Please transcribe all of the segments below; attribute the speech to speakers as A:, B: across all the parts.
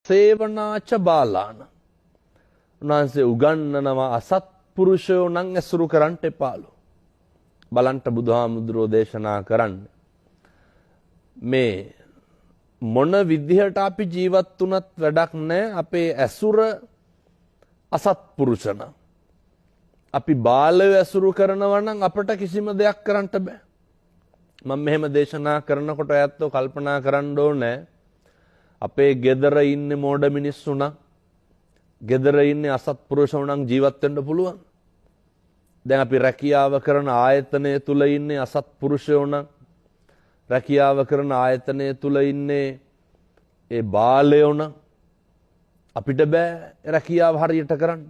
A: සේවනාච බාලාන. උන්වහන්සේ උගන්වනවා අසත්පුරුෂයෝ නම් ඇසුරු කරන්නට එපාලු. බලන්ට බුදුහාමුදුරුවෝ දේශනා කරන්නේ මේ මොන විදිහට අපි ජීවත් වුණත් වැඩක් නැහැ, අපේ ඇසුර අසත්පුරුෂ නම්. අපි බාලයෝ ඇසුරු කරනවා නම් අපට කිසිම දෙයක් කරන්න බෑ. මම මෙහෙම දේශනා කරනකොට ඔයත්ෝ කල්පනා කරන්න ඕනේ, අපේ ගෙදර ඉන්නේ මෝඩ මිනිස්සු නම්, ගෙදර ඉන්නේ අසත්පුරුෂෝ නම් ජීවත් වෙන්න පුළුවන්. දැන් අපි රැකියාව කරන ආයතනය තුල ඉන්නේ අසත්පුරුෂයෝ නම්, රැකියාව කරන ආයතනය තුල ඉන්නේ ඒ බාලයෝ නම් අපිට බෑ රැකියාව හරියට කරන්න.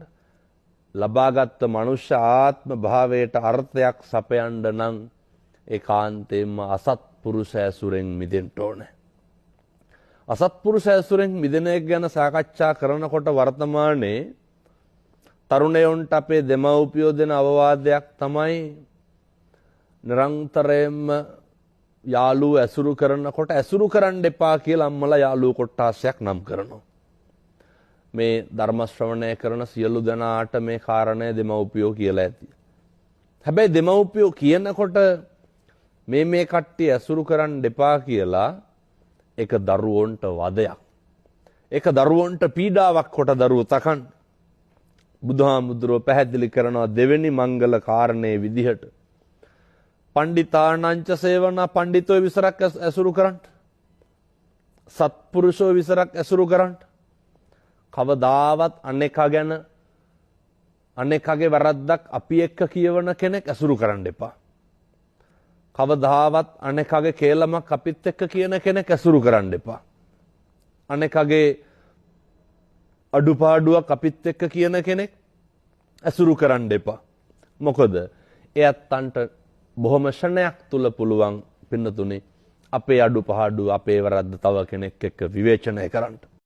A: ලබාගත් මනුෂ්‍ය ආත්ම භාවයට අර්ථයක් සපයන්න නම් ඒකාන්තයෙන්ම අසත්පුරුෂ ඇසුරෙන් මිදෙන්න ඕනේ. අසත්පුරුෂ ඇසුරෙන් මිදෙන එක ගැන සාකච්ඡා කරනකොට වර්තමානයේ තරුණයන්ට අපේ දෙමව්පියෝ දෙන අවවාදයක් තමයි නිරන්තරයෙන්ම යාළුවෝ ඇසුරු කරනකොට ඇසුරු කරන්න එපා කියලා අම්මලා යාළුවෝ කොට්ටාසයක් නම් කරනවා. මේ ධර්ම ශ්‍රවණය කරන සියලු දෙනාට මේ කාරණය දෙමව්පියෝ කියලා ඇති. හැබැයි දෙමව්පියෝ කියනකොට මේ කට්ටිය ඇසුරු කරන්න එපා කියලා ඒක දරුවන්ට වදයක්. ඒක දරුවන්ට පීඩාවක් කොට දරුවෝ තකන්. බුදුහාමුදුරුවෝ පැහැදිලි කරනවා දෙවෙනි මංගල කාරණේ විදිහට. පණ්ඩිතානංච සේවනා, පණ්ඩිතෝ විසරක් ඇසුරු කරන්න. සත්පුරුෂෝ විසරක් ඇසුරු කරන්න. කවදාවත් අනෙකා ගැන අනෙකාගේ වැරද්දක් අපි එක්ක කියවන කෙනෙක් ඇසුරු කරන්න එපා. කවදාවත් අනෙකාගේ කේලමක් අපිත් එක්ක කියන කෙනෙක් ඇසුරු කරන්න එපා. අනෙකාගේ අඩුපාඩුවක් අපිත් එක්ක කියන කෙනෙක් ඇසුරු කරන්න එපා. මොකද ඒ අත්තන්ට බොහොම ෂණයක් තුල පුළුවන් පින්නතුනේ අපේ අඩුපාඩු අපේ වැරද්ද තව කෙනෙක් එක්ක විවේචනය කරන්න.